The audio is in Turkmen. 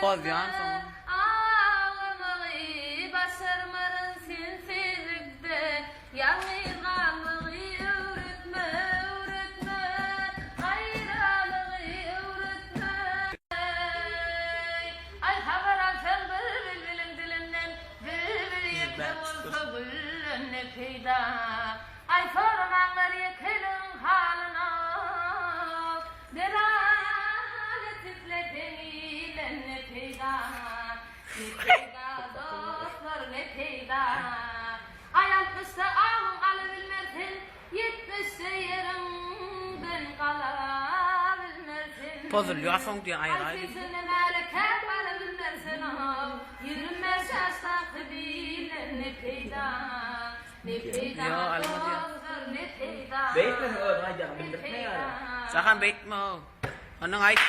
Pozýan soň. Aglamagy başarmaryn sensizlikde Ýalňyz galmagy öwretme, öwretme Aýralygy öwretme Aý habar alsaň bir bilbiliň dilinden Bilbil ýeke bolsa gülden ne peýda Aý soramaňlar ýekeligiň halyna Delalet isleseň ilden ne peýda Ne peýda dostlar ne peýda Aý altmyşda awuň alabilmersen Ýetmişde ýeriňden galabilmersen Pozulýar soň diýýär Aý aýraý diýip. segsende märekä barabilmersen 25 ýaşdaky bilden ne peýda Ne peýda Ýok alma diýýär. dostlar ne peýda Beýtmeseň özüň aýdýaň Ne bildirtme peýda ýaly. Jahan beýtme-ow. Onuň aýt.